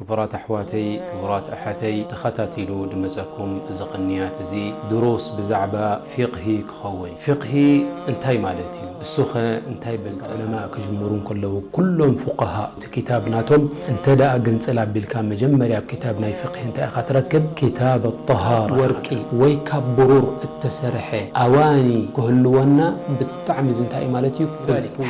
ክቡራት ኣሕዋተይ፣ ክቡራት ኣሓተይ፣ ተኸታቲሉ ድመጸኩም እዚ ቅንያት እዚ ድሩስ ብዛዕባ ፊቕሂ ክኸውን። ፊቕሂ እንታይ ማለት እዩ? እሱኸ እንታይ በል? ዑለማ ክጅምሩ እንከለዉ ኩሎም ፉቃሃ እቲ ኪታብ ናቶም እንተ ደኣ ግንጽል ኣቢልካ መጀመርያ ኣብ ኪታብ ናይ ፊቕሂ እንታይ ኢኻ ትረክብ? ኪታብ ኣጠሃራ። ወርቂ ወይ ካብ ብሩር እተሰርሐ ኣዋኒ ክህልወና ብጣዕሚ እዚ እንታይ እዩ ማለት እዩ?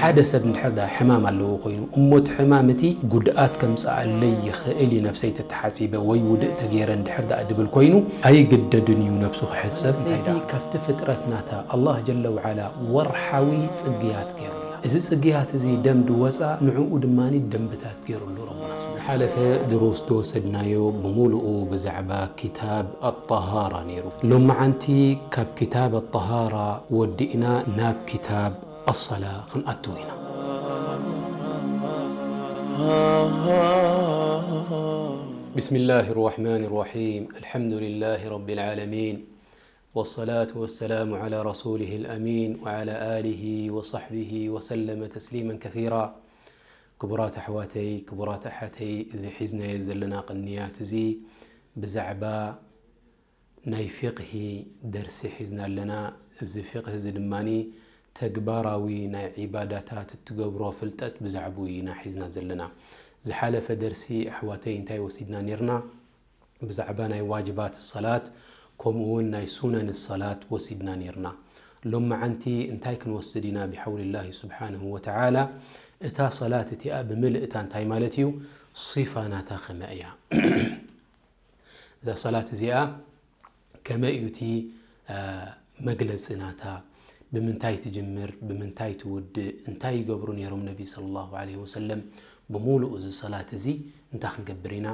ሓደ ሰብ እንድሕር ደኣ ሕማም ኣለዎ ኮይኑ እሞ እቲ ሕማም እቲ ጉድኣት ከምጽኣለይ ይኽእል እዩ ነብሰይ ተተሓጺበ ወይ ውድእ ተገይረ እንድሕር ደኣ ድብል ኮይኑ ኣይግደድን እዩ ነብሱ ክሕጸብ። እንታይ ደኣ ካብቲ ፍጥረት ናታ ኣላህ ጀለ ወዓላ ወርሓዊ ጽግያት ገይሩላ። እዚ ጽግያት እዚ ደም ድወጻ ንዕኡ ድማ ደንብታት ገይሩሉ ረቡና። ዝሓለፈ ድሩስ ዝወሰድናዮ ብምሉኡ ብዛዕባ ኪታብ ኣጠሃራ ነይሩ። ሎመዓንቲ ካብ ኪታብ ኣጠሃራ ወዲእና ናብ ኪታብ ኣሰላ ክንኣትው ኢና። بسم الله الرحمن الرحيم. الحمد لله رب العالمين. والصلاة والسلام على رسوله الأمين وعلى آله وصحبه وسلم تسليما كثيرا. ክቡራት ኣሕዋተይ፣ ክቡራት ኣሓተይ፣ እዚ ሒዝናዮ ዘለና ቅንያት እዚ ብዛዕባ ናይ ፊቕሂ ደርሲ ሒዝና ኣለና። እዚ ፊቕሂ እዚ ድማ ተግባራዊ ናይ ዒባዳታት እትገብሮ ፍልጠት ብዛዕባኡ ኢና ሒዝና ዘለና። ዝሓለፈ ደርሲ ኣሕዋተይ እንታይ ወሲድና ነይርና? ብዛዕባ ናይ ዋጅባት ሰላት ከምኡ እውን ናይ ሱነን ሰላት ወሲድና ነይርና። ሎመዓንቲ እንታይ ክንወስድ ኢና? ብሓውልላሂ ስብሓንሁ ወተዓላ እታ ሰላት እቲኣ ብምልእታ እንታይ ማለት እዩ? ሲፋ ናታ ከመይ እያ? እዛ ሰላት እዚኣ ከመይ እዩ እቲ መግለፂ ናታ? ብምንታይ ትጅምር? ብምንታይ ትውድእ? እንታይ ይገብሩ ነይሮም ነቢ ሰለላሁ ዐለይሂ ወሰለም? ብምሉእ እዚ ሰላት እዚ እንታይ ክንገብር ኢና?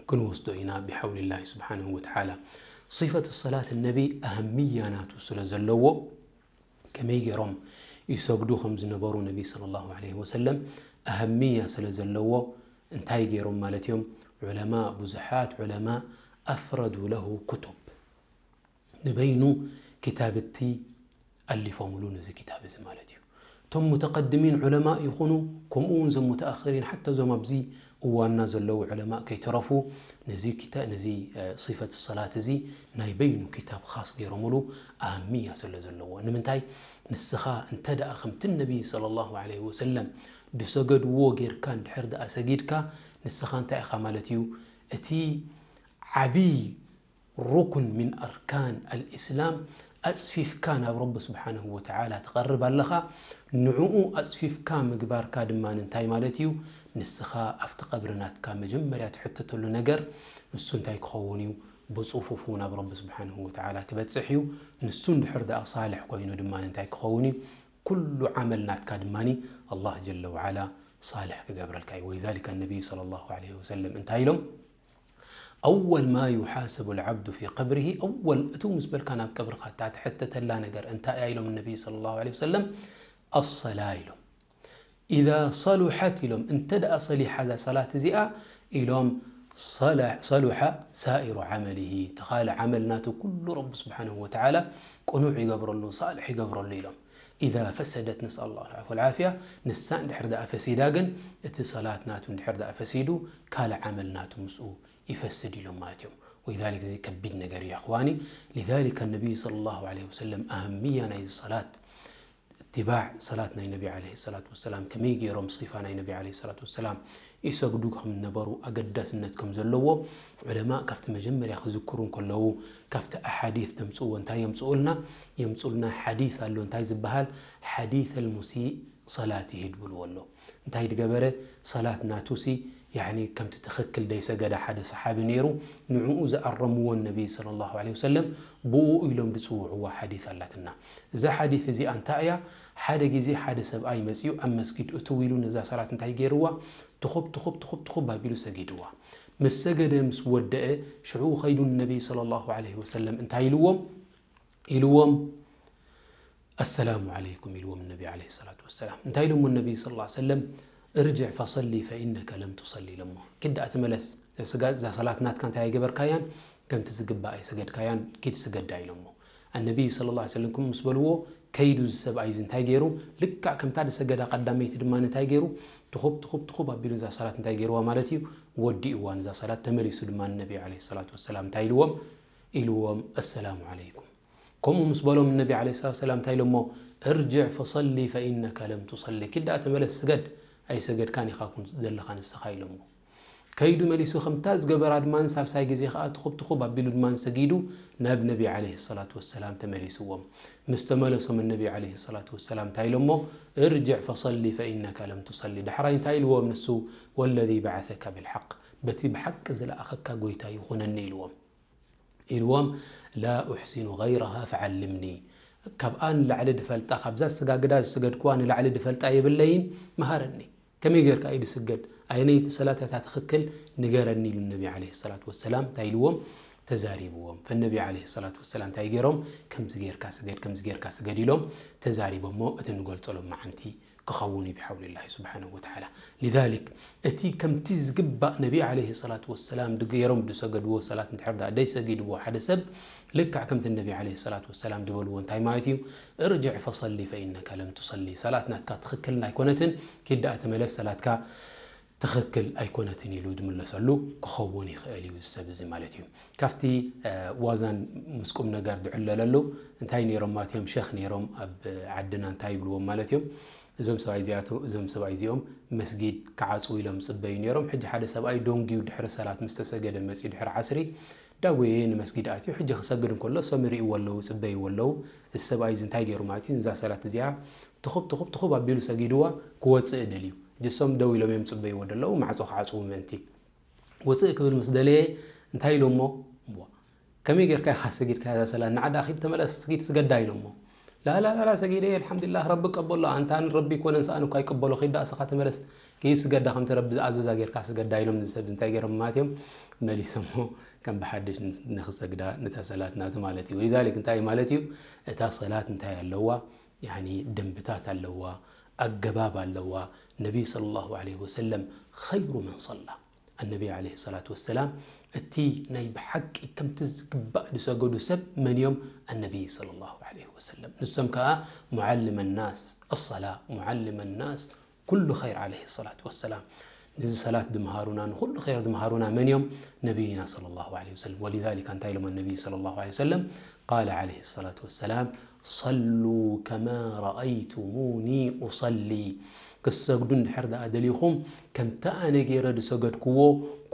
ክንወስዶ ኢና ብሓውልላሂ ስብሓንሁ ወተዓላ። ሲፈት ሰላት ነቢ ኣህምያ ናቱ ስለ ዘለዎ ከመይ ገይሮም ይሰግዱ ከም ዝነበሩ ነቢ ሰለላሁ ዐለይሂ ወሰለም ኣህምያ ስለ ዘለዎ እንታይ ገይሮም ማለት እዮም? ዑለማ፣ ብዙሓት ዑለማ ኣፍረዱ ለሁ ኩቱብ፣ ንበይኑ ክታብቲ ኣሊፎምሉ ነዚ ክታብ እዚ ማለት እዩ። እቶም ሙተቀድሚን ዑለማ ይኹኑ ከምኡ እውን እዞም ሙተኣኽሪን ሓታ እዞም ኣብዚ እዋንና ዘለዉ ዑለማ ከይተረፉ ነዚ ክታ ነዚ ሲፈት ሰላት እዚ ናይ በይኑ ክታብ ኻስ ገይሮምሉ ኣህምያ ስለ ዘለዎ። ንምንታይ ንስኻ እንተ ደኣ ከምቲ ነቢ ሰለላሁ ዐለይሂ ወሰለም ድሰገድዎ ጌርካ እንድሕር ደኣ ሰጊድካ ንስኻ እንታይ ኢኻ ማለት እዩ? እቲ ዓብይ ሩኩን ምን ኣርካን ኣልእስላም ኣጽፊፍካ ናብ ረቢ ስብሓንሁ ወተዓላ ትቐርብ ኣለኻ። ንዕኡ ኣጽፊፍካ ምግባርካ ድማ እንታይ ማለት እዩ? ንስኻ ኣብቲ ቀብሪ ናትካ መጀመርያ ትሕተተሉ ነገር ንሱ እንታይ ክኸውን እዩ? ብጽፉፉ ናብ ረቢ ስብሓንሁ ወተዓላ ክበጽሕ እዩ። ንሱ እንድሕር ደኣ ሳልሕ ኮይኑ ድማ እንታይ ክኸውን እዩ? ኩሉ ዓመል ናትካ ድማ ኣላህ ጀለ ወዓላ ሳልሕ ክገብረልካ እዩ። ወሊዛሊከ ነቢይ ሰለላሁ ዐለይሂ ወሰለም እንታይ ኢሎም? ኣወል ማ ዩሓሰቡ ልዓብዱ ፊ ቀብሪሂ፣ ኣወል እትው ምስ በልካ ናብ ቀብርኻ እታ ትሕተተላ ነገር እንታይ እያ ኢሎም ነቢይ ሰለላሁ ዐለይሂ ወሰለም? ኣሰላ ኢሎም። ኢዛ ሰሉሐት ኢሎም፣ እንተ ደኣ ሰሊሓ እዛ ሰላት እዚኣ ኢሎም፣ ሰለ- ሰሉሐ ሳኢሩ ዓመሊሂ፣ እቲ ካልእ ዓመል ናቱ ኩሉ ረቢ ስብሓንሁ ወተዓላ ቅኑዕ ይገብረሉ፣ ሳልሕ ይገብረሉ ኢሎም። ኢዛ ፈሰደት፣ ነስኣል ላሁ ልዓፍወ ወልዓፍያ፣ ንሳ እንድሕር ደኣ ፈሲዳ ግን፣ እቲ ሰላት ናቱ እንድሕር ደኣ ፈሲዱ፣ ካልእ ዓመል ናቱ ምስኡ ይፈስድ ኢሎም ማለት እዮም። ወሊዛሊክ እዚ ከቢድ ነገር እዩ ኣኽዋኒ። ሊዛሊከ ነቢዩ ሰለላሁ ዐለይሂ ወሰለም ኣህምያ ናይዚ ሰላት፣ እትባዕ ሰላት ናይ ነቢ ዐለይሂ ሰላቱ ወሰላም፣ ከመይ ገይሮም ሲፋ ናይ ነቢ ዐለይሂ ሰላቱ ወሰላም ይሰግዱ ከም ዝነበሩ፣ ኣገዳስነት ከም ዘለዎ ዑለማ ካብቲ መጀመርያ ክዝክሩ እንከለዉ፣ ካብቲ ኣሓዲት ዘምጽእዎ እንታይ የምጽኡልና? የምጽኡልና ሓዲት ኣሎ፣ እንታይ ዝበሃል? ሓዲት ኣልሙሲእ ሰላቲሂ ድብልዎ ኣሎ። እንታይ ድገበረ? ሰላት ናቱሲ፣ ያዕኒ ከምቲ ትኽክል ደይሰገደ ሓደ ሰሓቢ ነይሩ፣ ንዕኡ ዝኣረምዎን ነቢይ ሰለላሁ ዐለይሂ ወሰለም ብኡ ኢሎም ድጽውዕዋ ሓዲት ኣላትና። እዛ ሓዲት እዚኣ እንታይ እያ? ሓደ ግዜ ሓደ ሰብኣይ መጺኡ ኣብ መስጊድ እትው ኢሉ ነዛ ሰላት እንታይ ገይርዋ? ትኹብ፣ ትኹብ፣ ትኹብ፣ ትኹብ ኣቢሉ ሰጊድዋ። ምስ ሰገደ ምስ ወደአ፣ ሽዑ ኸይዱ ንነቢይ ሰለላሁ ዐለይሂ ወሰለም እንታይ ኢልዎም? ኢልዎም፣ ኣሰላሙ ዐለይኩም ኢልዎም ነቢ ዐለይሂ ሰላቱ ወሰላም። እንታይ ኢሎሞ ነቢ ሰለላሁ ዐለይሂ ወሰለም? እርጅዕ ፈሰሊ ፈኢነከ ለም ቱሰሊ ኢሎሞ። ኪድ ደኣ ተመለስ፣ ስጋ-፣ እዛ ሰላት ናትካ እንታይ ኣይገበርካያን፣ ከምቲ ዝግባእ ኣይሰገድካያን፣ ኪድ ስገዳ ኢሎሞ። ኣነቢ ሰለላሁ ዐለይሂ ወሰለም ከምኡ ምስ በልዎ፣ ከይዱ እዚ ሰብኣይ እዚ እንታይ ገይሩ? ልክዕ ከምታ ዝሰገዳ ቀዳመይቲ ድማ እንታይ ገይሩ? ትኹብ ትኹብ ትኹብ ኣቢሉ እዛ ሰላት እንታይ ገይርዋ ማለት እዩ? ወዲእዋ። እዛ ሰላት ተመሊሱ ድማ ንነቢ ዓለይሂ ሰላቱ ወሰላም እንታይ ኢልዎም? ኢልዎም ኣሰላሙ ዓለይኩም። ከምኡ ምስ በሎም ነቢ ዓለይሂ ሰላቱ ወሰላም እንታይ ኢሎሞ? እርጅዕ ፈሰሊ ፈኢነከ ለም ቱሰሊ፣ ኪድ ደኣ ተመለስ ስገድ፣ ኣይሰገድካን ኢኻ ኩን ዘለኻ ንስኻ ኢሎሞ። ከይዱ መሊሱ ከምታ ዝገበራ ድማ ሳልሳይ ግዜ ከኣ ትኹብ ትኹብ ኣቢሉ ድማ ሰጊዱ ናብ ነቢ ዓለይሂ ሰላቱ ወሰላም ተመሊስዎም። ምስ ተመለሶም ነቢ ዓለይሂ ሰላቱ ወሰላም እንታይ ኢሎሞ? እርጅዕ ፈሰሊ ፈኢነከ ለም ቱሰሊ። ዳሕራይ እንታይ ኢልዎም ንሱ? ወለዚ በዓሰከ ብልሓቅ፣ በቲ ብሓቂ ዝለኣኸካ ጎይታ ይኹነኒ ኢልዎም። ኢልዎም ላ ኡሕሲኑ ገይረሃ ፈዓልምኒ፣ ካብኣ ንላዕሊ ድፈልጣ፣ ካብዛ ኣሰጋግዳ ዝሰገድክዋ ንላዕሊ ድፈልጣ የብለይን፣ መሃረኒ። ከመይ ጌርካ እዩ ድስገድ? ኣየነይቲ ሰላት እታ ትኽክል ንገረኒ ኢሉ ነቢ ዓለይሂ ሰላቱ ወሰላም እንታይ ኢልዎም? ተዛሪብዎም። ፈነቢ ዓለይሂ ሰላቱ ወሰላም እንታይ ገይሮም? ከምዚ ጌርካ ስገድ፣ ከምዚ ጌርካ ስገድ ኢሎም ተዛሪቦሞ እቲ ንገልጸሎም መዓንቲ ክኸውን እዩ ብሓውሊላሂ ስብሓነሁ ወተዓላ። ሊዛሊክ እቲ ከምቲ ዝግባእ ነቢ ዓለይሂ ሰላቱ ወሰላም ድገይሮም ድሰገድዎ ሰላት እንድሕር ደኣ ደይሰጊድዎ ሓደ ሰብ ልክዕ ከምቲ ነቢ ዓለይሂ ሰላቱ ወሰላም ድበልዎ እንታይ ማለት እዩ? እርጅዕ ፈሰሊ ፈኢነከ ለም ቱሰሊ፣ ሰላት ናትካ ትኽክል ኣይኮነትን፣ ኪድ ደኣ ተመለስ ሰላትካ ትኽክል ኣይኮነትን ኢሉ ድምለሰሉ ክኸውን ይኽእል እዩ እዚ ሰብ እዚ ማለት እዩ። ካብቲ ዋዛን ምስ ቁም ነገር ድዕለለሉ እንታይ ነይሮም ማለት እዮም? ሸኽ ነይሮም ኣብ ዓድና እንታይ ይብልዎም ማለት እዮም? እዞም ሰብኣይ እዚኣቶ እዞም ሰብኣይ እዚኦም መስጊድ ክዓጽዉ ኢሎም ጽበዩ ነይሮም። ሕጂ ሓደ ሰብኣይ ዶንጊዩ ድሕሪ ሰላት ምስ ተሰገደ መጺኡ ድሕሪ ዓስሪ ደው ንመስጊድ ኣትዩ ሕጂ ክሰግድ እንከሎ እሶም ይርእይዎ ኣለዉ፣ ይጽበይዎ ኣለዉ። እዚ ሰብኣይ እዚ እንታይ ገይሩ ማለት እዩ? ነዛ ሰላት እዚኣ ትኹብ ትኹብ ትኹብ ኣቢሉ ሰጊድዋ ክወጽእ ደልዩ። ሕጂ እሶም ደው ኢሎም እዮም ይጽበይዎ ደለዉ፣ ማዕጾ ክዓጽዉ ምእንቲ። ውጽእ ክብል ምስ ደለየ እንታይ ኢሎሞ? እሞ ከመይ ጌርካ ኢኻ ሰጊድካ እዛ ሰላት? ንዓ ደኣ ኺድ ተመለስ ስጊድ ስገዳ ኢሎሞ። ላላላላ ሰጊደ እየ ኣልሓምዱሊላህ ረቢ ቀበሎ። ኣንታ ንረቢ ይኮነ ንስኣን እኳ ይቀበሎ። ኺድ ደኣ እስኻ ተመለስ ኪድ ስገዳ ከምቲ ረቢ ዝኣዘዛ ጌርካ ስገዳ ኢሎም እዚ ሰብ እንታይ ገይሮም ማለት እዮም? መሊሶሞ ከም ብሓድሽ ንኽሰግዳ ነታ ሰላት ናቱ ማለት እዩ። ወሊዛሊክ እንታይ ማለት እዩ? እታ ሰላት እንታይ ኣለዋ? ያኒ ደንብታት ኣለዋ፣ ኣገባብ ኣለዋ። ነቢይ ሰለላሁ ዐለይሂ ወሰለም ኸይሩ መን ሰላ። ኣነቢ ዐለይሂ ሰላቱ ወሰላም እቲ ናይ ብሓቂ ከምቲ ዝግባእ ዝሰገዱ ሰብ መን እዮም? ኣነቢይ ሰለላሁ ዐለይሂ ወሰለም። ንሶም ከኣ ሙዓልመ ናስ ኣሰላ፣ ሙዓልመ ናስ ኩሉ ኸይር ዐለይሂ ሰላቱ ወሰላም። ነዚ ሰላት ድምሃሩና፣ ንኹሉ ኸይር ድምሃሩና መን እዮም? ነቢይና ሰለላሁ ዐለይሂ ወሰለም። ወሊዛሊካ እንታይ ኢሎም ኣነቢይ ሰለላሁ ዐለይሂ ወሰለም? ቃለ ዐለይሂ ሰላቱ ወሰላም ሰሉ ከማ ረኣይቱሙኒ ኡሰሊ። ክሰግዱ እንድሕር ደኣ ደሊኹም ከምቲ ኣነ ገይረ ዝሰገድክዎ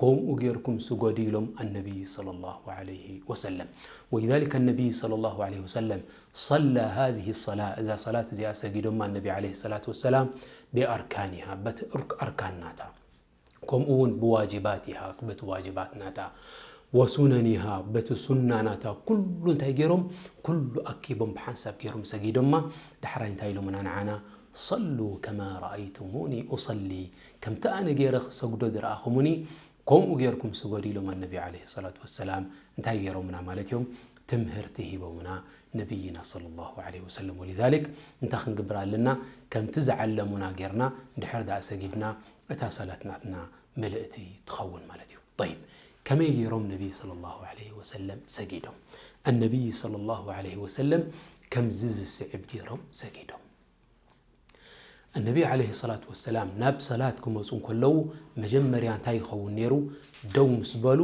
ከምኡ ጌርኩም ስገዱ ኢሎም ኣነቢይ ሰለላሁ ዐለይሂ ወሰለም። ወሊዛሊካ ኣነቢይ ሰለላሁ ዐለይሂ ወሰለም ሰላ ሃዚህ ሰላ፣ እዛ ሰላት እዚኣ ሰጊዶማ ኣነቢ ዐለይሂ ሰላቱ ወሰላም ብኣርካኒሃ፣ በቲ እርክ-፣ ኣርካን ናታ፣ ከምኡ እውን ብዋጅባቲሃ፣ በቲ ዋጅባት ናታ፣ ወሱነኒሃ፣ በቲ ሱና ናታ፣ ኩሉ እንታይ ገይሮም? ኩሉ ኣኪቦም ብሓንሳብ ገይሮም ሰጊዶማ። ዳሕራይ እንታይ ኢሎምና ንዓና? ሰሉ ከማ ረኣይቱሙኒ ኡሰሊ፣ ከምቲ ኣነ ገይረ ክሰግዶ ዝረኣኹሙኒ ከምኡ ጌርኩም ስገዱ ኢሎም ኣነቢ ዐለይሂ ሰላቱ ወሰላም እንታይ ገይሮምና ማለት እዮም? ትምህርቲ ሂቦምና ነቢይና ሰለላሁ ዐለይሂ ወሰለም። ወሊዛሊክ እንታይ ክንግብር ኣለና? ከምቲ ዝዓለሙና ጌርና ድሕር ደኣ ሰጊድና እታ ሰላት ናትና ምልእቲ ትኸውን ማለት እዩ። ጠይብ፣ ከመይ ገይሮም ነቢይ ሰለላሁ ዐለይሂ ወሰለም ሰጊዶም? ኣነቢይ ሰለላሁ ዐለይሂ ወሰለም ከምዚ ዝስዕብ ገይሮም ሰጊዶም። ኣነቢ ዐለይሂ ሰላቱ ወሰላም ናብ ሰላት ክመጹ እንከለዉ መጀመርያ እንታይ ይኸውን ነይሩ? ደው ምስ በሉ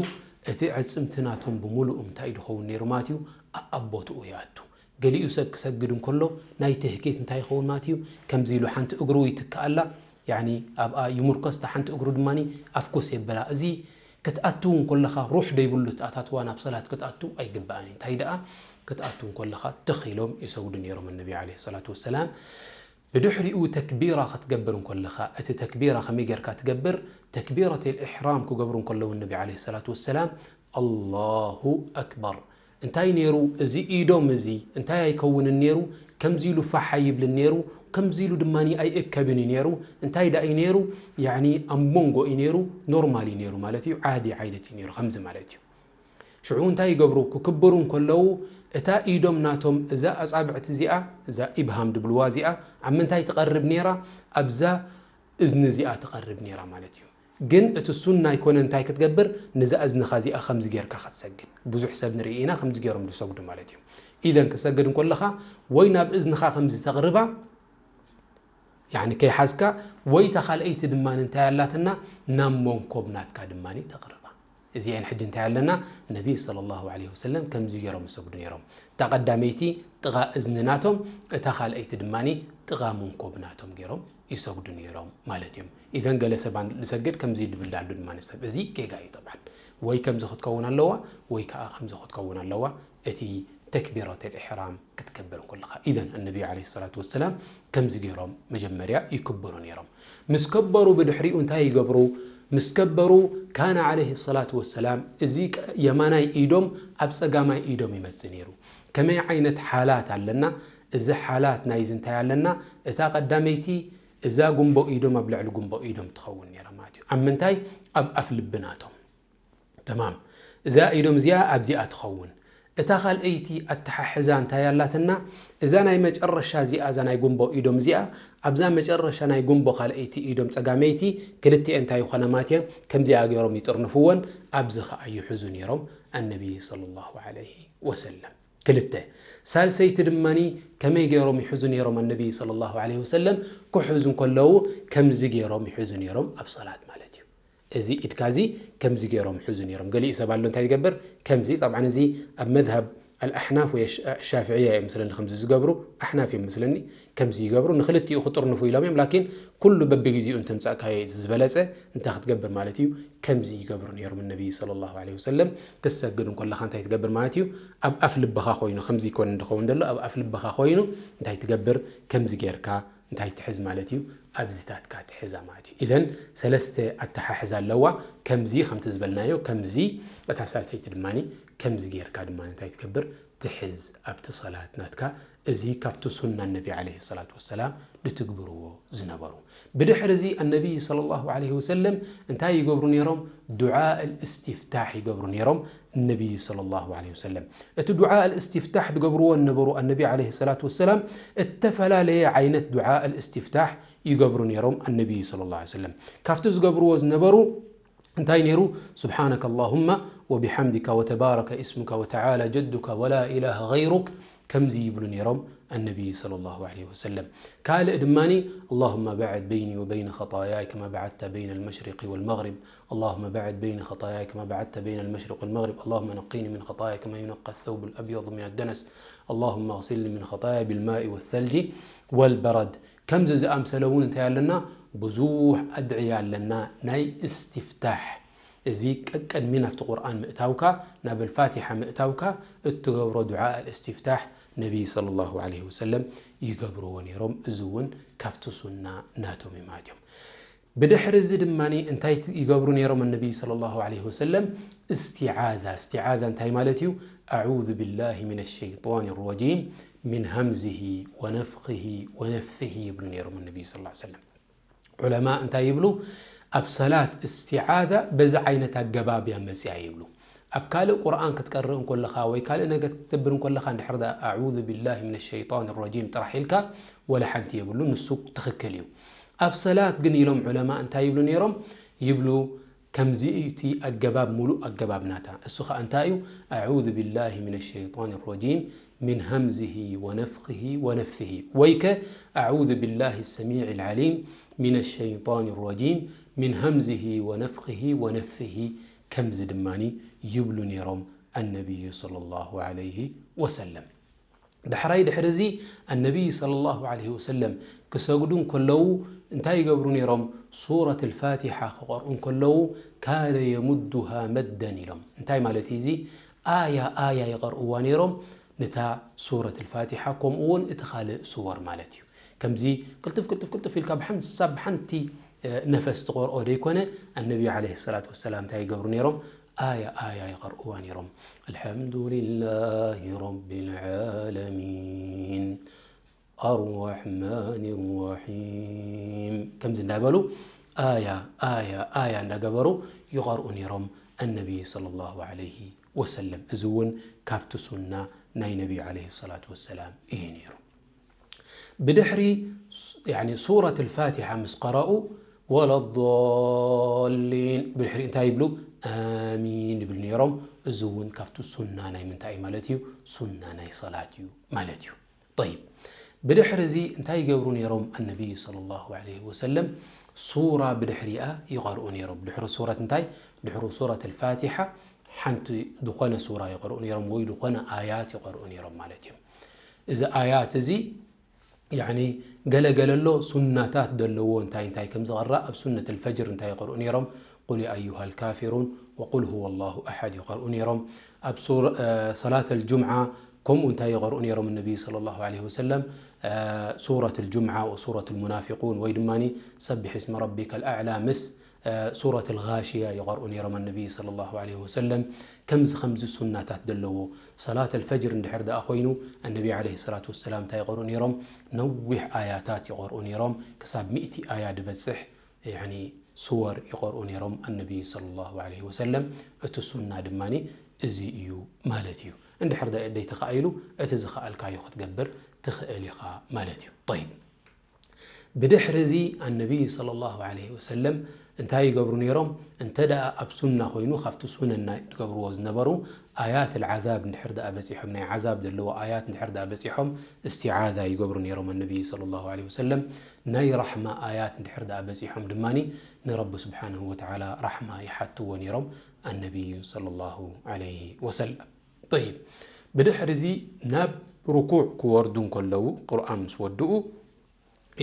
እቲ ዕጽምቲ ናቶም ብምሉኡ እንታይ እዩ ዝኸውን ነይሩ ማለት እዩ? ኣብ ቦትኡ ይኣቱ። ገሊኡ ሰብ ክሰግድ እንከሎ ናይ ትህኬት እንታይ ይኸውን ማለት እዩ? ከምዚ ኢሉ ሓንቲ እግሩ ይትክኣላ፣ ያኒ ኣብኣ ይምርኮስ፣ እታ ሓንቲ እግሩ ድማ ኣፍኩስ የብላ። እዚ ክትኣቱ እንከለኻ ሩሕ ደይብሉ ትኣታትዋ ናብ ሰላት ክትኣቱ ኣይግባእን እዩ። እንታይ ደኣ ክትኣቱ እንከለኻ ትኽ ኢሎም ይሰግዱ ነይሮም ኣነቢ ዐለይሂ ሰላቱ ወሰላም። ብድሕሪኡ ተክቢራ ክትገብር እንከለኻ፣ እቲ ተክቢራ ከመይ ጌርካ ትገብር? ተክቢረተል ኢሕራም ክገብሩ እንከለዉ ነቢ ዐለይሂ ሰላቱ ወሰላም፣ ኣላሁ ኣክበር። እንታይ ነይሩ? እዚ ኢዶም እዚ እንታይ ኣይከውንን ነይሩ? ከምዚ ኢሉ ፋሕ ኣይብልን ነይሩ፣ ከምዚ ኢሉ ድማ ኣይእከብን እዩ ነይሩ። እንታይ ደኣ እዩ ነይሩ? ያኒ ኣብ መንጎ እዩ ነይሩ፣ ኖርማል እዩ ነይሩ ማለት እዩ፣ ዓዲ ዓይነት እዩ ነይሩ፣ ከምዚ ማለት እዩ። ሽዑ እንታይ ይገብሩ? ክክብሩ እንከለዉ እታ ኢዶም ናቶም እዛ ኣጻብዕቲ እዚኣ፣ እዛ ኢብሃም ድብልዋ እዚኣ ኣብ ምንታይ ትቐርብ ነይራ? ኣብዛ እዝኒ እዚኣ ትቐርብ ነይራ ማለት እዩ። ግን እቲ ሱና ኣይኮነ። እንታይ ክትገብር? ንዛ እዝንኻ እዚኣ ከምዚ ጌርካ ክትሰግድ። ብዙሕ ሰብ ንርኢ ኢና ከምዚ ጌሮም ዝሰግዱ ማለት እዮም። ኢዘን ክትሰግድ እንከለኻ ወይ ናብ እዝንኻ ከምዚ ተቕርባ፣ ያኒ ከይሓዝካ፣ ወይ እታ ካልኣይቲ ድማ እንታይ ኣላትና ናብ መንኮብ ናትካ ድማ ተቕርባ። እዚአን ሕጂ እንታይ ኣለና? ነቢ ሰለላሁ ዐለይሂ ወሰለም ከምዚ ገይሮም ይሰግዱ ነይሮም። እታ ቀዳመይቲ ጥቓ እዝኒ ናቶም፣ እታ ካልኣይቲ ድማ ጥቓ መንኮብ ናቶም ገይሮም ይሰግዱ ነይሮም ማለት እዮም። ኢዘን ገለ ሰባን ዝሰግድ ከምዚ ድብል ዳሉ ድማ ንሰብ፣ እዚ ጌጋ እዩ። ጠብዓን ወይ ከምዚ ክትከውን ኣለዋ ወይ ከዓ ከምዚ ክትከውን ኣለዋ። እቲ ተክቢረተል ኢሕራም ክትገብር እንከለኻ። ኢዘን ኣነቢዩ ዓለይሂ ሰላቱ ወሰላም ከምዚ ገይሮም መጀመርያ ይክብሩ ነይሮም። ምስ ከበሩ ብድሕሪኡ እንታይ ይገብሩ? ምስ ከበሩ ካነ ዓለይሂ ሰላቱ ወሰላም እዚ ቀ-፣ የማናይ ኢዶም ኣብ ጸጋማይ ኢዶም ይመጽእ ነይሩ። ከመይ ዓይነት ሓላት ኣለና? እዚ ሓላት ናይዚ እንታይ ኣለና? እታ ቀዳመይቲ እዛ ጉንቦ ኢዶም ኣብ ልዕሊ ጉንቦ ኢዶም ትኸውን ነይራ ማለት እዩ። ኣብ ምንታይ? ኣብ ኣፍ ልቢ ናቶም። ተማም። እዛ ኢዶም እዚኣ ኣብዚኣ ትኸውን። እታ ካልኣይቲ ኣተሓሕዛ እንታይ ኣላትና? እዛ ናይ መጨረሻ እዚኣ፣ እዛ ናይ ጉንቦ ኢዶም እዚኣ፣ ኣብዛ መጨረሻ ናይ ጉንቦ ካልኣይቲ ኢዶም ጸጋመይቲ ክልቲኤን እንታይ ይኾና ማለት እየን? ከምዚኣ ገይሮም ይጥርንፍወን፣ ኣብዚ ኸኣ ይሕዙ ነይሮም ኣነቢ ሰለላሁ ዐለይሂ ወሰለም። ክልተ። ሳልሰይቲ ድማኒ ከመይ ገይሮም ይሕዙ ነይሮም ኣነቢ ሰለላሁ ዐለይሂ ወሰለም? ክሕዙ እንከለዉ ከምዚ ገይሮም ይሕዙ ነይሮም ኣብ ሰላት ማለት እዩ። እዚ ኢድካ እዚ ከምዚ ገይሮም ይሕዙ ነይሮም። ገሊኡ ሰብ ኣሎ እንታይ ዝገብር? ከምዚ፣ ጠብዓን እዚ ኣብ መዝሃብ ኣልኣሕናፍ ወይ ሻ-፣ ሻፍዕያ እዮም ምስለኒ ከምዚ ዝገብሩ፣ ኣሕናፍ እዮም ምስለኒ ከምዚ ይገብሩ፣ ንኽልቲኡ ክጥርንፉ ኢሎም እዮም። ላኪን ኩሉ በብግዜኡ እንተምጻእካዮ እዩ ዝበለጸ። እንታይ ክትገብር ማለት እዩ? ከምዚ ይገብሩ ነይሮም። ነቢ ሰለላሁ ዐለይሂ ወሰለም ክትሰግድ እንከለኻ እንታይ ትገብር ማለት እዩ? ኣብ ኣፍ ልብኻ ኮይኑ፣ ከምዚ ይኮን እንድኸውን ዘሎ፣ ኣብ ኣፍ ልብኻ ኮይኑ እንታይ ትገብር? ከምዚ ጌርካ እንታይ ትሕዝ ማለት እዩ? ኣብዚታትካ ትሕዛ ማለት እዩ። ኢዘን ሰለስተ ኣተሓሕዛ ኣለዋ። ከምዚ ከምቲ ዝበልናዮ፣ ከምዚ እታ ሳልሰይቲ ድማኒ ከምዚ ጌርካ ድማ እንታይ ትገብር? ትሕዝ ኣብቲ ሰላት ናትካ። እዚ ካብቲ ሱና ነቢ ዓለይሂ ሰላቱ ወሰላም ድትግብርዎ ዝነበሩ። ብድሕሪ እዚ ኣነቢ ሰለላሁ ዐለይሂ ወሰለም እንታይ ይገብሩ ነይሮም? ዱዓ እልእስቲፍታሕ ይገብሩ ነይሮም። እነቢይ ሰለላሁ ዐለይሂ ወሰለም። እቲ ዱዓ ኣልእስቲፍታሕ ዝገብርዎ ዝነበሩ ኣነቢ ዐለይሂ ሰላቱ ወሰላም፣ እተፈላለየ ዓይነት ዱዓ ኣልእስቲፍታሕ ይገብሩ ነይሮም ኣነቢይ ሰለላሁ ዐለይሂ ወሰለም። ካብቲ ዝገብርዎ ዝነበሩ እንታይ ነይሩ? سبحانك اللهم وبحمدك وتبارك اسمك وتعالى جدك ولا إله غيرك ከምዚ ይብሉ ነይሮም ኣነቢይ ሰለላሁ ዐለይሂ ወሰለም። ካልእ ድማኒ اللهم بعد بيني وبين خطاياي كما بعدت بين المشرق والمغرب اللهم بعد بين خطاياي كما بعدت بين المشرق والمغرب اللهم نقني من خطاياي كما ينقى الثوب الأبيض من الدنس اللهم اغسلني من خطاياي بالماء والثلج والبرد ከምዚ ዝኣምሰለ እውን እንታይ ኣለና? ብዙሕ ኣድዕያ ኣለና። ናይ እስትፍታሕ፣ እዚ ቀቀድሚ ናብቲ ቁርኣን ምእታውካ፣ ናብ ኣልፋቲሓ ምእታውካ እትገብሮ ዱዓ ኣልእስትፍታሕ ነቢይ ሰለላሁ ዐለይሂ ወሰለም ይገብርዎ ነይሮም። እዚ እውን ካብቲ ሱና ናቶም እዩ ማለት እዮም። ብድሕሪ እዚ ድማ እንታይ ት-፣ ይገብሩ ነይሮም? ነቢይ ሰለላሁ ዐለይሂ ወሰለም እስቲዓዛ፣ እስቲዓዛ እንታይ ማለት እዩ? ኣዑዙ ቢላሂ ሚነ ሸይጣን ረጂም ሚን ሃምዝሂ ወነፍኺሂ ወነፍሲሂ ይብሉ ነይሮም ነቢይ ሰለላሁ ዐለይሂ ወሰለም። ዑለማ እንታይ ይብሉ? ኣብ ሰላት እስቲዓዛ በዚ ዓይነት ኣገባብ እያ መፅያ ይብሉ። ኣብ ካልእ ቁርኣን ክትቀርእ እንከለኻ ወይ ካልእ ነገር ክትገብር እንከለኻ እንድሕር ደኣ ኣዑዙ ቢላሂ ሚነ ሸይጣን ረጂም ጥራሕ ኢልካ ወላ ሓንቲ የብሉ፣ ንሱ ትኽክል እዩ። ኣብ ሰላት ግን ኢሎም ዑለማ እንታይ ይብሉ ነይሮም? ይብሉ ከምዚ እዩ እቲ ኣገባብ፣ ሙሉእ ኣገባብ ናታ። እሱ ኸኣ እንታይ እዩ? ኣዑዙ ቢላሂ ሚነ ሸይጣን ረጂም ሚን ሃምዝሂ ወነፍኺሂ ወነፍሲሂ። ወይከ ኣዑዙ ቢላሂ ሰሚዕ ልዓሊም ሚነ ሸይጣን ረጂም ሚን ሃምዝሂ ወነፍኺሂ ወነፍሲሂ። ከምዚ ድማኒ ይብሉ ነይሮም ኣነቢዩ ሰለላሁ ዐለይሂ ወሰለም። ዳሕራይ ድሕሪ እዚ ኣነቢይ ሰለላሁ ዐለይሂ ወሰለም ክሰግዱ እንከለዉ እንታይ ይገብሩ ነይሮም? ሱረት ኣልፋቲሓ ክቐርኡ እንከለዉ ካነ የሙዱሃ መደን ኢሎም። እንታይ ማለት እዩ እዚ? ኣያ ኣያ ይቐርእዋ ነይሮም፣ ነታ ሱረት ኣልፋቲሓ፣ ከምኡ እውን እቲ ካልእ ስወር ማለት እዩ። ከምዚ ቅልጥፍ ቅልጥፍ ቅልጥፍ ኢልካ ብሓንሳብ ብሓንቲ፣ እ፣ ነፈስ ትቐርኦ ደይኮነ፣ ኣነቢዩ ዓለይሂ ሰላቱ ወሰላም እንታይ ይገብሩ ነይሮም? ኣያ ኣያ ይቐርእዋ ነይሮም። ኣልሓምዱሊላሂ ረቢል ዓለሚን፣ ኣርራሕማን ራሒም፣ ከምዚ እንዳበሉ ኣያ ኣያ ኣያ እንዳገበሩ ይቐርኡ ነይሮም ኣነቢይ ሰለላሁ ዐለይሂ ወሰለም። እዚ እውን ካብቲ ሱና ናይ ነቢዩ ዓለይሂ ሰላቱ ወሰላም እዩ ነይሩ። ብድሕሪ ስ-፣ ያኒ ሱረት ኣልፋቲሓ ምስ ቀረኡ፣ ወላ ዶሊን። ብድሕሪ እንታይ ይብሉ? ኣሚን ይብሉ ነይሮም። እዚ እውን ካብቲ ሱና ናይ ምንታይ እዩ ማለት እዩ? ሱና ናይ ሰላት እዩ ማለት እዩ። ጠይብ፣ ብድሕሪ እዚ እንታይ ይገብሩ ነይሮም? ኣነቢይ ሰለላሁ ዐለይሂ ወሰለም ሱራ ብድሕሪኣ ይቐርኡ ነይሮም። ድሕሪ ሱረት እንታይ? ድሕሪ ሱረት ኣልፋቲሓ ሓንቲ ዝኾነ ሱራ ይቐርኡ ነይሮም፣ ወይ ዝኾነ ኣያት ይቐርኡ ነይሮም ማለት እዮም። እዚ ኣያት እዚ ያኒ ገለገለሎ ሱናታት ዘለዎ እንታይ እንታይ ከም ዝቐራ ኣብ ሱነት ኣልፈጅር እንታይ ይቐርኡ ነይሮም? ቁል ኣዩሃ ልካፊሩን ወቁል ሁወ ላሁ ኣሓድ ይቐርኡ ነይሮም። ኣብ ሱር- እ፣ ሰላት ኣልጁምዓ ከምኡ እንታይ ይቐርኡ ነይሮም? ነቢይ ሰለላሁ ዐለይሂ ወሰለም እ፣ ሱረት ኣልጁምዓ ወሱረት ኣልሙናፊቁን ወይ ድማ ሰቢሕ እስመ ረቢከ ኣልኣዕላ ምስ እ፣ ሱረት ኣልጋሽያ ይቐርኡ ነይሮም። ኣነቢይ ሰለላሁ ዐለይሂ ወሰለም ከምዚ ከምዚ ሱናታት ዘለዎ ሰላት ኣልፈጅር እንድሕር ደኣ ኮይኑ ኣነቢ ዐለይሂ ሰላቱ ወሰላም እንታይ ይቐርኡ ነይሮም? ነዊሕ ኣያታት ይቐርኡ ነይሮም። ክሳብ ሚእቲ ኣያ ድበጽሕ ያኒ ሱወር ይቐርኡ ነይሮም ኣነቢይ ሰለላሁ ዐለይሂ ወሰለም። እቲ ሱና ድማ እዚ እዩ ማለት እዩ። እንድሕር ደ- ደይተኻኢሉ እቲ ዝኸኣልካዮ ክትገብር ትኽእል ኢኻ ማለት እዩ። ጠይብ፣ ብድሕሪ እዚ ኣነቢይ ሰለላሁ ዐለይሂ ወሰለም እንታይ ይገብሩ ነይሮም? እንተ ደኣ ኣብ ሱና ኮይኑ ካብቲ ሱነን ናይ ትገብርዎ ዝነበሩ ኣያት ኣልዓዛብ እንድሕር ደኣ በጺሖም፣ ናይ ዓዛብ ዘለዎ ኣያት እንድሕር ደኣ በጺሖም እስቲዓዛ ይገብሩ ነይሮም ኣነቢይ ሰለላሁ ዐለይሂ ወሰለም። ናይ ራሕማ ኣያት እንድሕር ደኣ በጺሖም ድማ ንረቢ ስብሓንሁ ወተዓላ ራሕማ ይሓትዎ ነይሮም ኣነቢይ ሰለላሁ ዐለይሂ ወሰለም። ጠይብ፣ ብድሕሪ እዚ ናብ ርኩዕ ክወርዱ እንከለዉ ቁርኣን ምስ ወድኡ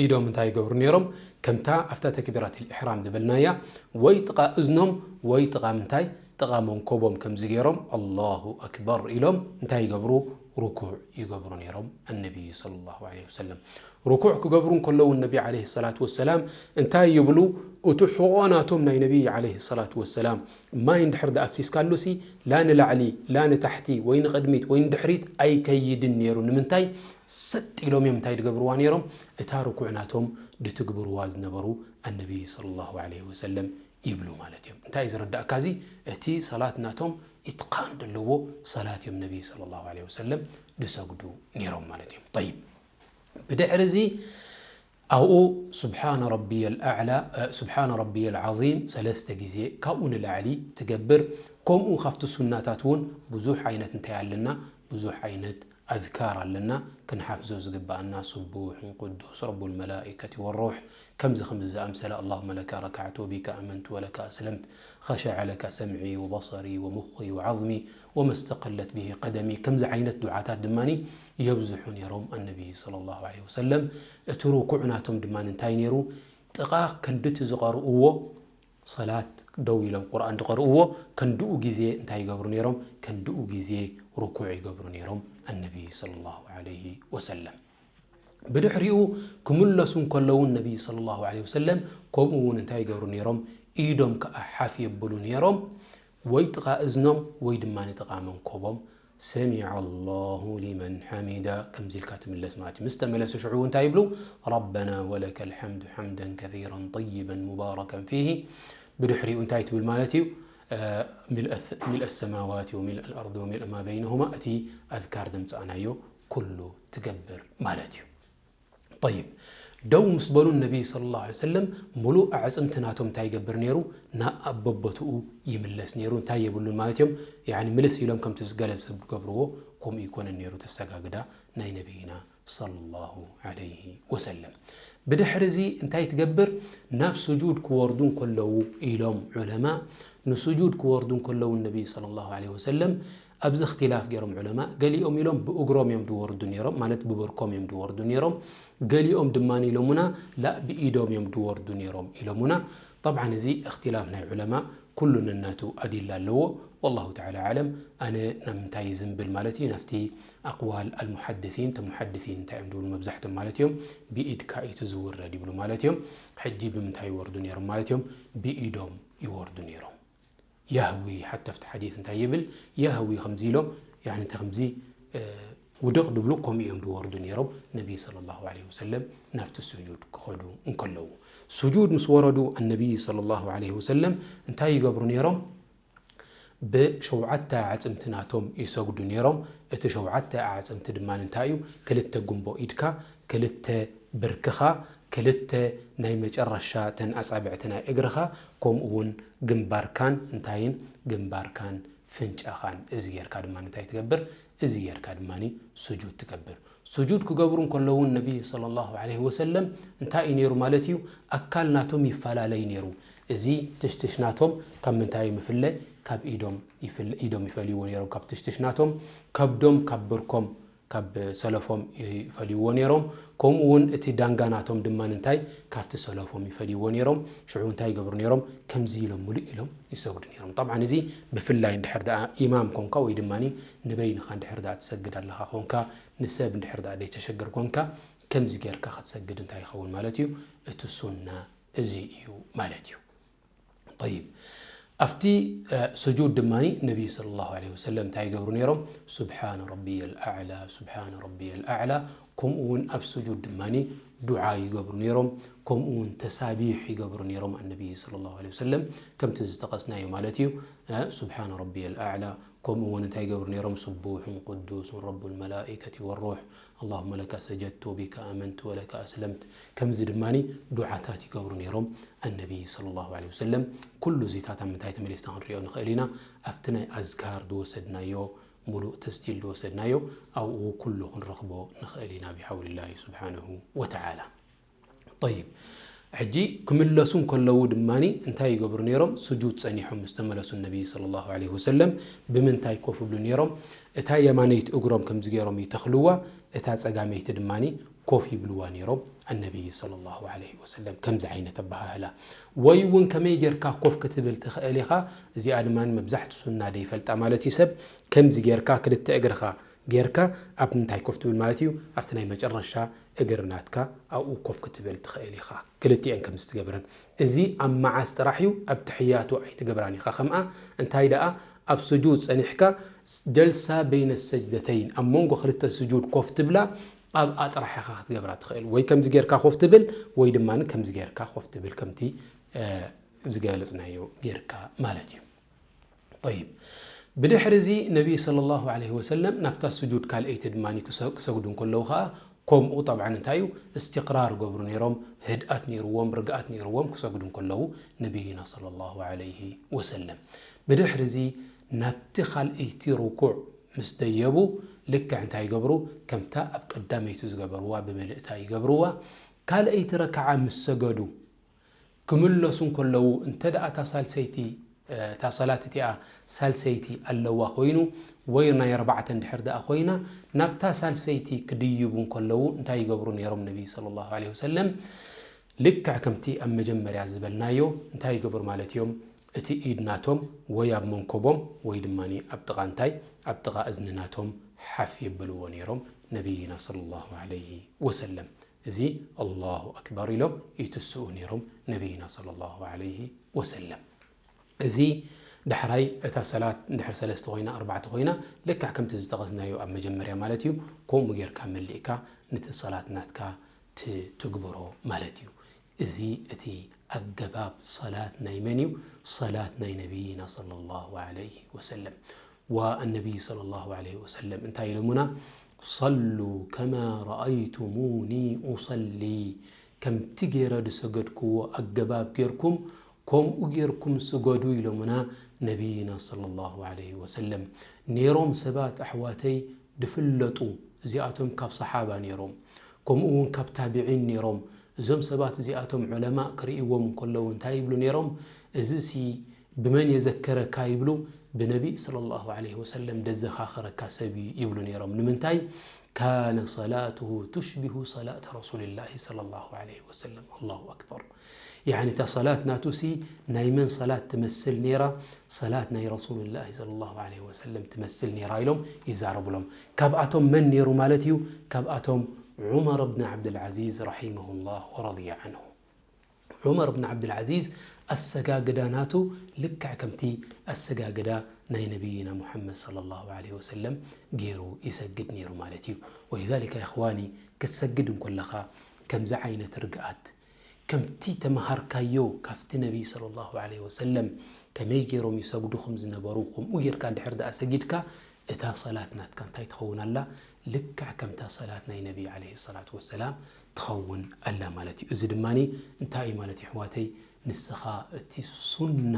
ኢዶም እንታይ ይገብሩ ነይሮም? ከምታ ኣብታ ተክቢራት ልኢሕራም ዝበልናያ ወይ ጥቓ እዝኖም ወይ ጥቓ ምንታይ ጥቓ መንኮቦም ከምዚ ገይሮም ኣላሁ ኣክበር ኢሎም እንታይ ይገብሩ? ርኩዕ ይገብሩ ነይሮም ኣነቢይ ሰለላሁ ዐለይሂ ወሰለም። ርኩዕ ክገብሩ እንከለዉ ነቢ ዐለይሂ ሰላቱ ወሰላም እንታይ ይብሉ? እቲ ሕቖ ናቶም ናይ ነቢይ ዐለይሂ ሰላቱ ወሰላም ማይ እንድሕር ደኣ ኣፍሲስካሉሲ ላ ንላዕሊ ላ ንታሕቲ ወይ ንቕድሚት ወይ ንድሕሪት ኣይከይድን ነይሩ። ንምንታይ? ሰጥ ኢሎም እዮም እንታይ ድገብርዋ ነይሮም? እታ ርኩዕ ናቶም ድትግብርዋ ዝነበሩ ኣነቢይ ሰለላሁ ዐለይሂ ወሰለም ይብሉ ማለት እዮም። እንታይ እዩ ዝረዳእካ እዚ? እቲ ሰላት ናቶም ኢትቃን ዘለዎ ሰላት እዮም ነቢይ ሰለላሁ ዐለይሂ ወሰለም ድሰግዱ ነይሮም ማለት እዮም። ጠይብ፣ ብድሕሪ እዚ ኣብኡ ስብሓነ ረቢየል ኣዕላ፣ እ፣ ስብሓነ ረቢየል ዓዚም ሰለስተ ግዜ ካብኡ ንላዕሊ ትገብር። ከምኡ ካብቲ ሱናታት እውን ብዙሕ ዓይነት እንታይ ኣለና? ብዙሕ ዓይነት ኣዝካር ኣለና፣ ክንሓፍዞ ዝግብኣና፣ ስቡሕን ቅዱስ ረቡል መላኢከቲ ወሩሕ፣ ከምዚ ከምዚ ዝኣምሰለ፣ ኣላሁመ ለከ ረካዕቱ ወቢከ ኣመንቱ ወለከ ኣስለምት፣ ኸሸዐ ለከ ሰምዒ ወበሰሪ ወሙኺ ወዓዝሚ ወመስተቀለት ብሂ ቀደሚ፣ ከምዚ ዓይነት ዱዓታት ድማ የብዝሑ ነይሮም ኣነቢይ ሰለላሁ ዐለይሂ ወሰለም። እቲ ርኩዕ ናቶም ድማ እንታይ ነይሩ? ጥቓ ክንድቲ ዝቐርእዎ ሰላት ደው ኢሎም ቁርኣን ዝቐርእዎ ከንድኡ ግዜ እንታይ ይገብሩ ነይሮም? ከንድኡ ግዜ ርኩዕ ይገብሩ ነይሮም ኣነቢ ሰለላሁ ዐለይሂ ወሰለም። ብድሕሪኡ ክምለሱ እንከለዉ ነቢ ሰለላሁ ዐለይሂ ወሰለም ከምኡ እውን እንታይ ይገብሩ ነይሮም? ኢዶም ከዓ ሓፍ የብሉ ነይሮም፣ ወይ ጥቓ እዝኖም ወይ ድማ ንጥቓ መንኮቦም። ሰሚዐ ላሁ ሊመን ሓሚዳ ከምዚ ኢልካ ትምለስ ማለት እዩ። ምስ ተመለሱ ሽዑ እንታይ ይብሉ? ረበና ወለከ ልሓምዱ ሓምደን ከሲራን ጠይበን ሙባረከን ፊሂ። ብድሕሪኡ እንታይ ትብል ማለት እዩ? ሚልአ ሰማዋት ወሚልአ ልኣርድ ወሚልአ ማ በይነሁማ፣ እቲ ኣዝካር ዘምፃእናዮ ኩሉ ትገብር ማለት እዩ። ጠይብ፣ ደው ምስ በሉ ነቢ ሰለላሁ ዐለይሂ ወሰለም ሙሉእ ኣዕፅምቲ ናቶም እንታይ ይገብር ነይሩ? ናብ ኣበቦትኡ ይምለስ ነይሩ። እንታይ የብሉን ማለት እዮም? ያኒ ምልስ ኢሎም ከምቲ ዝገለ ሰብ ዝገብርዎ ከምኡ ይኮነን ነይሩ ተሰጋግዳ ናይ ነቢይና ሰለላሁ ዐለይሂ ወሰለም። ብድሕሪ እዚ እንታይ ትገብር? ናብ ስጁድ ክወርዱ እንከለዉ ኢሎም ዑለማ፣ ንስጁድ ክወርዱ እንከለዉ ነቢ ሰለላሁ ዐለይሂ ወሰለም ኣብዚ እክትላፍ ገይሮም ዑለማ፣ ገሊኦም ኢሎም ብእግሮም እዮም ዝወርዱ ነይሮም፣ ማለት ብብርኮም እዮም ዝወርዱ ነይሮም። ገሊኦም ድማ ኢሎሙና ላ ብኢዶም እዮም ዝወርዱ ነይሮም ኢሎሙና። ጠብዓን እዚ እክትላፍ ናይ ዑለማ ኩሉ ነናቱ ኣዲላ ኣለዎ። ወላሁ ተዓላ ኣዕለም። ኣነ ናብ ምንታይ ዝንብል ማለት እዩ? ናብቲ ኣቅዋል ኣልሙሓድሲን፣ እቲ ሙሓድሲን እንታይ እዮም ዝብሉ መብዛሕቶም ማለት እዮም? ብኢድካ እዩ እቲ ዝውረድ ይብሉ ማለት እዮም። ሕጂ ብምንታይ ይወርዱ ነይሮም ማለት እዮም? ብኢዶም ይወርዱ ነይሮም። ያህዊ ሓታ ኣብቲ ሓዲስ እንታይ ይብል? ያህዊ ከምዚ ኢሎም፣ ያኒ እንታይ ከምዚ፣ እ፣ ውድቕ ድብሉ ከምኡ እዮም ዝወርዱ ነይሮም። ነቢ ሰለላሁ ዐለይሂ ወሰለም ናብቲ ስጁድ ክኸዱ እንከለዉ። ስጁድ ምስ ወረዱ ኣነቢ ሰለላሁ ዐለይሂ ወሰለም እንታይ ይገብሩ ነይሮም? ብሸውዓተ ኣዕፅምቲ ናቶም ይሰግዱ ነይሮም። እቲ ሸውዓተ ኣዕፅምቲ ድማ እንታይ እዩ? ክልተ ጉንቦ ኢድካ፣ ክልተ ብርክኻ፣ ክልተ ናይ መጨረሻ ተን ኣጻብዕቲ ናይ እግርኻ፣ ከምኡ እውን ግንባርካን እንታይን ግንባርካን ፍንጫኻን። እዚ ጌርካ ድማ እንታይ ትገብር? እዚ ጌርካ ድማ ስጁድ ትገብር። ስጁድ ክገብሩ እንከለዉ ነቢ ሰለላሁ ዐለይሂ ወሰለም እንታይ እዩ ነይሩ ማለት እዩ? ኣካል ናቶም ይፈላለይ ነይሩ። እዚ ትሽትሽ ናቶም ካብ ምንታይ ይፍለ? ካብ ኢዶም ይፍለ፣ ኢዶም ይፈልይዎ ነይሮም ካብ ትሽትሽ ናቶም፣ ከብዶም ካብ ብርኮም ካብ ሰለፎም ይፈልይዎ ነይሮም። ከምኡ እውን እቲ ዳንጋ ናቶም ድማ እንታይ ካብቲ ሰለፎም ይፈልይዎ ነይሮም። ሽዑ እንታይ ይገብሩ ነይሮም? ከምዚ ኢሎም ሙሉእ ኢሎም ይሰግዱ ነይሮም። ጠብዓን እዚ ብፍላይ እንድሕር ደኣ ኢማም ኮንካ ወይ ድማ ንበይንኻ እንድሕር ደኣ ትሰግድ ኣለኻ ኮንካ፣ ንሰብ እንድሕር ደኣ ዘይተሸግር ኮንካ፣ ከምዚ ጌርካ ክትሰግድ እንታይ ይኸውን ማለት እዩ? እቲ ሱና እዚ እዩ ማለት እዩ። ጠይብ፣ ኣብቲ እ፣ ስጁድ ድማ ነቢይ ሰለላሁ ዐለይሂ ወሰለም እንታይ ይገብሩ ነይሮም? ሱብሓነ ረቢየል ኣዕላ፣ ሱብሓነ ረቢየል ኣዕላ። ከምኡ እውን ኣብ ስጁድ ድማ ዱዓ ይገብሩ ነይሮም። ከምኡ እውን ተሳቢሕ ይገብሩ ነይሮም ኣነቢይ ሰለላሁ ዐለይሂ ወሰለም፣ ከምቲ ዝጠቐስናዮ ማለት እዩ። እ፣ ሱብሓነ ረቢየል ኣዕላ። ከምኡ እውን እንታይ ይገብሩ ነይሮም? ስቡሑን ቅዱሱን ረቡል መላኢከቲ ወሩሕ፣ ኣላሁመ ለካ ሰጀድቱ ወቢካ ኣመንቱ ወለካ ኣስለምት። ከምዚ ድማ ዱዓታት ይገብሩ ነይሮም ኣነቢይ ሰለላሁ ዐለይሂ ወሰለም። ኩሉ እዚታት ኣብ ምንታይ ተመሊስና ክንሪኦ ንኽእል ኢና? ኣብቲ ናይ ኣዝካር ዝወሰድናዮ፣ ሙሉእ ተስጂል ዝወሰድናዮ፣ ኣብኡ ኩሉ ክንረኽቦ ንኽእል ኢና ብሓውሊላሂ ሱብሓነሁ ወተዓላ። ጠይብ፣ ሕጂ ክምለሱ እንከለዉ ድማ እንታይ ይገብሩ ነይሮም? ስጁድ ጸኒሖም ምስ ተመለሱ ነቢይ ሰለላሁ ዐለይሂ ወሰለም ብምንታይ ኮፍ ይብሉ ነይሮም? እታ የማነይቲ እግሮም ከምዚ ገይሮም ይተኽልዋ፣ እታ ጸጋመይቲ ድማ ኮፍ ይብልዋ ነይሮም ኣነቢይ ሰለላሁ ዐለይሂ ወሰለም። ከምዚ ዓይነት ኣበሃህላ። ወይ እውን ከመይ ጌርካ ኮፍ ክትብል ትኽእል ኢኻ? እዚኣ ድማ መብዛሕትኡ ሱና ዘይፈልጣ ማለት እዩ ሰብ። ከምዚ ጌርካ ክልተ እግርኻ ጌርካ ኣብ ምንታይ ኮፍ ትብል ማለት እዩ? ኣብቲ ናይ መጨረሻ እግሪ ናትካ ኣብኡ ኮፍ ክትብል ትኽእል ኢኻ። ክልቲኤን ከም ዝትገብረን። እዚ ኣብ መዓስ ጥራሕ እዩ? ኣብ ትሕያቱ ኣይትገብራን ኢኻ። ከምኣ እንታይ ደኣ ኣብ ስጁድ ጸኒሕካ ስ-፣ ጀልሳ በይነ ሰጅደተይን፣ ኣብ መንጎ ክልተ ስጁድ ኮፍ ትብላ፣ ኣብኣ ጥራሕ ኢኻ ክትገብራ ትኽእል። ወይ ከምዚ ጌርካ ኮፍ ትብል፣ ወይ ድማ ከምዚ ጌርካ ኮፍ ትብል፣ ከምቲ፣ እ፣ ዝገለጽናዮ ጌርካ ማለት እዩ። ጠይብ፣ ብድሕሪ እዚ ነቢ ሰለላሁ ዐለይሂ ወሰለም ናብታ ስጁድ ካልኣይቲ ድማ ክሰ-፣ ክሰግዱ እንከለዉ ኸኣ ከምኡ፣ ጠብዓን እንታይ እዩ? እስትቕራር ይገብሩ ነይሮም፣ ህድኣት ነይርዎም፣ ርግኣት ነይርዎም ክሰግዱ እንከለዉ ነቢይና ሰለላሁ ዐለይሂ ወሰለም። ብድሕሪ እዚ ናብቲ ካልኣይቲ ርኩዕ ምስ ደየቡ ልክዕ እንታይ ይገብሩ? ከምታ ኣብ ቀዳመይቲ ዝገበርዋ ብምልእታ ይገብርዋ። ካልኣይቲ ረክዓ ምስ ሰገዱ ክምለሱ እንከለዉ፣ እንተ ደኣ እታ ሳልሰይቲ፣ እ፣ እታ ሰላት እቲኣ ሳልሰይቲ ኣለዋ ኮይኑ፣ ወይ ናይ ኣርባዕተ እንድሕር ደኣ ኮይና፣ ናብታ ሳልሰይቲ ክድይቡ እንከለዉ እንታይ ይገብሩ ነይሮም ነቢ ሰለላሁ ዐለይሂ ወሰለም? ልክዕ ከምቲ ኣብ መጀመርያ ዝበልናዮ እንታይ ይገብሩ ማለት እዮም? እቲ ኢድ ናቶም ወይ ኣብ መንኮቦም ወይ ድማ ኣብ ጥቓ እንታይ? ኣብ ጥቓ እዝኒ ናቶም ሓፍ የብልዎ ነይሮም ነቢይና ሰለላሁ ዐለይሂ ወሰለም። እዚ ኣላሁ ኣክበር ኢሎም ይትስኡ ነይሮም ነቢይና ሰለላሁ ዐለይሂ ወሰለም። እዚ ዳሕራይ እታ ሰላት እንድሕር ሰለስተ ኮይና፣ ኣርባዕተ ኮይና፣ ልክዕ ከምቲ ዝጠቐስናዮ ኣብ መጀመርያ ማለት እዩ፣ ከምኡ ጌርካ መሊእካ ነቲ ሰላት ናትካ ት-፣ ትግብሮ ማለት እዩ። እዚ እቲ ኣገባብ ሰላት ናይ መን እዩ? ሰላት ናይ ነቢይና ሰለላሁ ዐለይሂ ወሰለም። ወኣነቢይ ሰለላሁ ዐለይሂ ወሰለም እንታይ ኢሎሙና? "ሰሉ ከማ ረኣይቱሙኒ ኡሰሊ"፣ ከምቲ ገይረ ዝሰገድክዎ ኣገባብ ጌርኩም፣ ከምኡ ጌርኩም ስገዱ ኢሎሙና ነቢይና ሰለላሁ ዐለይሂ ወሰለም። ኔሮም ሰባት ኣሕዋተይ ድፍለጡ፣ እዚኣቶም ካብ ሰሓባ ኔሮም፣ ከምኡ እውን ካብ ታቢዒን ኔሮም። እዞም ሰባት እዚኣቶም ዑለማእ ክርእይዎም እንከለዉ እንታይ ይብሉ ኔሮም? "እዚሲ ብመን የዘከረካ?" ይብሉ። "ብነቢ ሰለላሁ ዐለይሂ ወሰለም ደዘኻኸረካ ሰብ እዩ" ይብሉ ኔሮም። ንምንታይ? "ካነ ሰላቱሁ ቱሽቢሁ ሰላተ ረሱልላሂ ሰለላሁ ዐለይሂ ወሰለም።" ኣላሁ ኣክበር። ያዕኒ እታ ሰላት ናቱሲ ናይ መን ሰላት ትመስል ኔራ? ሰላት ናይ ረሱልላሂ ሰለላሁ ዐለይሂ ወሰለም ትመስል ኔራ ኢሎም ይዛረቡሎም። ካብኣቶም መን ኔሩ ማለት እዩ? ካብኣቶም ዑመር ብን ዓብድልዓዚዝ ረሒመሁላህ ወረድየ ዐንሁ። ዑመር ብን ዓብድልዓዚዝ ኣሰጋግዳ ናቱ ልክዕ ከምቲ ኣሰጋግዳ ናይ ነቢይና ሙሐመድ ሰለላሁ ዐለይሂ ወሰለም ገይሩ ይሰግድ ነይሩ ማለት እዩ። ወሊዛሊካ፣ ያ እኽዋኒ፣ ክትሰግድ እንከለኻ ከምዚ ዓይነት ርግኣት፣ ከምቲ ተመሃርካዮ ካብቲ ነቢይ ሰለላሁ ዐለይሂ ወሰለም ከመይ ገይሮም ይሰግዱ ከም ዝነበሩ፣ ከምኡ ጌርካ እንድሕር ደኣ ሰጊድካ፣ እታ ሰላት ናትካ እንታይ ትኸውን ኣላ? ልክዕ ከምታ ሰላት ናይ ነቢይ ዐለይሂ ሰላቱ ወሰላም ትኸውን ኣላ ማለት እዩ። እዚ ድማኒ እንታይ እዩ ማለት እዩ ኣሕዋተይ? ንስኻ እቲ ሱና፣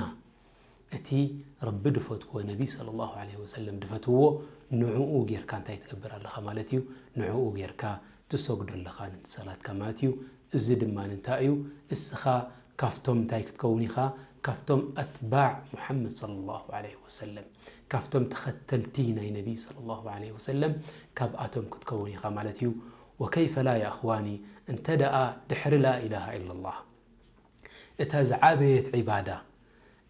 እቲ ረቢ ድፈትዎ፣ ነቢ ሰለላሁ ዐለይሂ ወሰለም ድፈትዎ፣ ንዕኡ ጌርካ እንታይ ትገብር ኣለኻ ማለት እዩ? ንዕኡ ጌርካ ትሰግዶ ኣለኻ ነቲ ሰላትካ ማለት እዩ። እዚ ድማ እንታይ እዩ? እስኻ ካብቶም እንታይ ክትከውን ኢኻ? ካብቶም ኣትባዕ ሙሐመድ ሰለላሁ ዐለይሂ ወሰለም፣ ካብቶም ተኸተልቲ ናይ ነቢ ሰለላሁ ዐለይሂ ወሰለም ካብኣቶም ክትከውን ኢኻ ማለት እዩ። ወከይፈ ላ ያ እኽዋኒ፣ እንተ ደኣ ድሕሪ ላ ኢላሃ ኢለላህ እታ ዝዓበየት ዒባዳ፣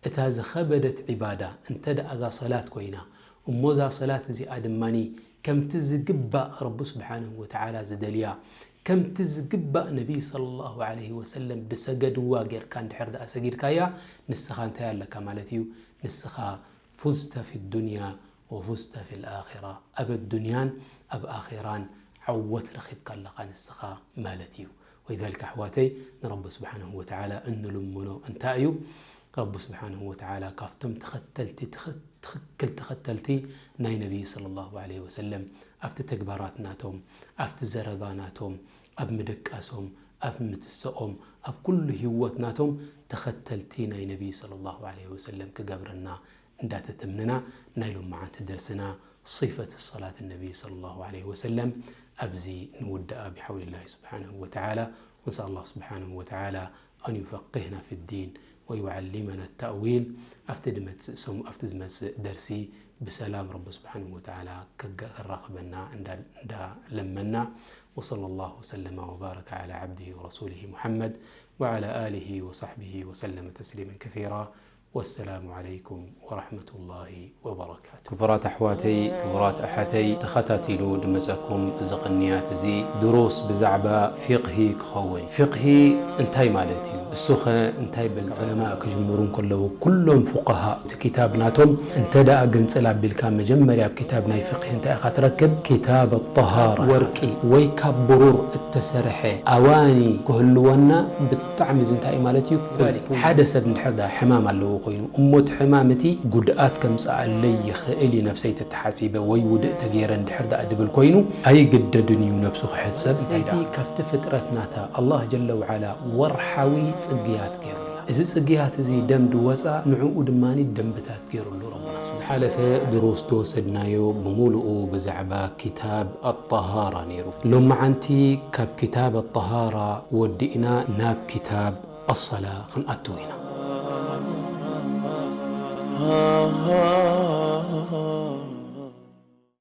እታ ዝኸበደት ዒባዳ እንተ ደኣ እዛ ሰላት ኮይና፣ እሞ እዛ ሰላት እዚኣ ድማኒ ከምቲ ዝግባእ ረቢ ስብሓንሁ ወተዓላ ዝደልያ፣ ከምቲ ዝግባእ ነቢይ ሰለላሁ ዐለይሂ ወሰለም ድሰገድዋ ጌርካ እንድሕር ደኣ ሰጊድካያ፣ ንስኻ እንታይ ኣለካ ማለት እዩ? ንስኻ ፉዝተ ፊ ዱንያ ወፉዝተ ፊ ልኣኺራ፣ ኣብ ኣዱንያን ኣብ ኣኺራን ዓወት ረኺብካ ኣለኻ ንስኻ ማለት እዩ። ወሊዛሊክ ኣሕዋተይ፣ ንረቢ ስብሓንሁ ወተዓላ እንልምኖ እንታይ እዩ? ረቢ ስብሓንሁ ወተዓላ ካብቶም ተኸተልቲ፣ ትኽ-፣ ትኽክል ተኸተልቲ ናይ ነቢይ ሰለላሁ ዐለይሂ ወሰለም፣ ኣብቲ ተግባራት ናቶም፣ ኣብቲ ዘረባ ናቶም፣ ኣብ ምድቃሶም፣ ኣብ ምትሰኦም፣ ኣብ ኩሉ ህይወት ናቶም ተኸተልቲ ናይ ነቢይ ሰለላሁ ዐለይሂ ወሰለም ክገብረና እንዳተተምነና፣ ናይ ሎማዓንቲ ደርስና ሲፈት ሰላት ነቢይ ሰለላሁ ዐለይሂ ወሰለም ኣብዚ ንውድኣ ብሓውሊላሂ ስብሓንሁ ወተዓላ። ወንስኣል ኣላህ ስብሓንሁ ወተዓላ ኣን ዩፈቂህና ፊ ዲን ወዩዓሊመና ተእዊል። ኣብቲ ድመጽእ ሰሙ-፣ ኣብቲ ዝመጽእ ደርሲ ብሰላም ረቢ ስብሓንሁ ወተዓላ ከጋ-፣ ከራኽበና እንዳ-፣ እንዳለመና። ወሰለ ላሁ ወሰለመ ወባረከ ዓላ ዓብዲሂ ወረሱሊሂ ሙሐመድ ወዓላ ኣሊሂ ወሰሕቢሂ ወሰለመ ተስሊመን ከሲራ። ወሰላሙ ዓለይኩም ወረሕመቱላሂ ወበረካቱ። ክቡራት ኣሕዋተይ፣ ክቡራት ኣሓተይ፣ ተኸታቲሉ ድመጸኩም እዚ ቅንያት እዚ ድሩስ ብዛዕባ ፊቕሂ ክኸውን። ፊቕሂ እንታይ ማለት እዩ? እሱኸ እንታይ በል? ዑለማእ ክጅምሩ እንከለዉ፣ ኩሎም ፉቃሃ እቲ ኪታብ ናቶም እንተ ደኣ ግንጽል ኣቢልካ፣ መጀመርያ ኣብ ኪታብ ናይ ፊቕሂ እንታይ ኢኻ ትረክብ? ኪታብ ኣጠሃራ። ወርቂ ወይ ካብ ብሩር እተሰርሐ ኣዋኒ ክህልወና ብጣዕሚ እዚ እንታይ እዩ ማለት እዩ? ኩል ሓደ ሰብ እንድሕር ደኣ ሕማም ኣለዎ ኮይኑ፣ እሞ እቲ ሕማም እቲ ጉድኣት ከምጽኣለይ ይኽእል እዩ፣ ነብሰይ ተተሓጺበ ወይ ውድእ ተገይረ እንድሕር ደኣ ድብል ኮይኑ፣ ኣይግደድን እዩ ነብሱ ክሕጸብ። እንታይ ደኣ ካብቲ ፍጥረት ናታ ኣላህ ጀለ ወዓላ ወርሓዊ ጽግያት ገይሩላ። እዚ ጽግያት እዚ ደም ድወጻ፣ ንዕኡ ድማኒ ደምብታት ገይሩሉ ረቡና። ዝሓለፈ ድሩስ ዝወሰድናዮ ብምሉኡ ብዛዕባ ኪታብ ኣጠሃራ ነይሩ። ሎማዓንቲ ካብ ኪታብ ኣጠሃራ ወዲእና ናብ ኪታብ ኣሰላ ክንኣትው ኢና።